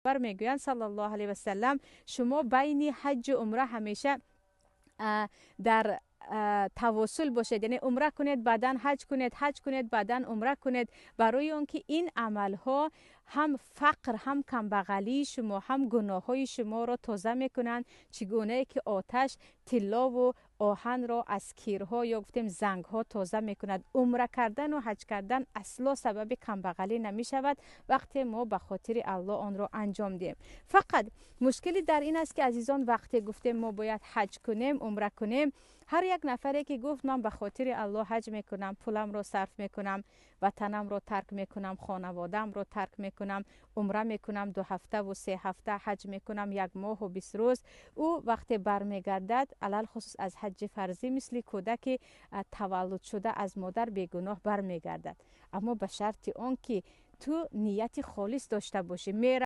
Мегӯянд, саллаллоҳу алайҳи васаллам, шумо байни ҳаҷҷу умра ҳамеша дар тавосул бошед, яъне умра кунед, баъдан ҳаҷ кунед, ҳаҷ кунед, баъдан умра кунед, барои он ки ин амалҳо ҳам фақр, ҳам камбағалии шумо, ҳам гуноҳҳои шуморо тоза мекунанд, чӣ гунае ки оташ тиллову оҳанро аз кирҳо ё гуфтем зангҳо тоза мекунад. Умра кардану ҳаҷ кардан асло сабаби камбағалӣ намешавад, вақте мо ба хотири Аллоҳ онро анҷом диҳем. Фақат мушкилӣ дар ин аст, ки, азизон, вақте гуфтем мо бояд ҳаҷ кунем, умра кунем, ҳар як нафаре ки гуфт: «Ман ба хотири Аллоҳ ҳаҷ мекунам, пуламро сарф мекунам, ватанамро тарк мекунам, хонаводаамро тарк мекунам, умра мекунам, 2 ҳафтаву 3 ҳафта ҳаҷ мекунам, як моҳу 20 рӯз», ӯ вақте бармегардад, алалхусус аз ҳаҷҷи фарзӣ, мисли кӯдаки таваллудшуда аз модар бегуноҳ бармегардад. Аммо ба шарти он ки ту нияти холис дошта бошӣ.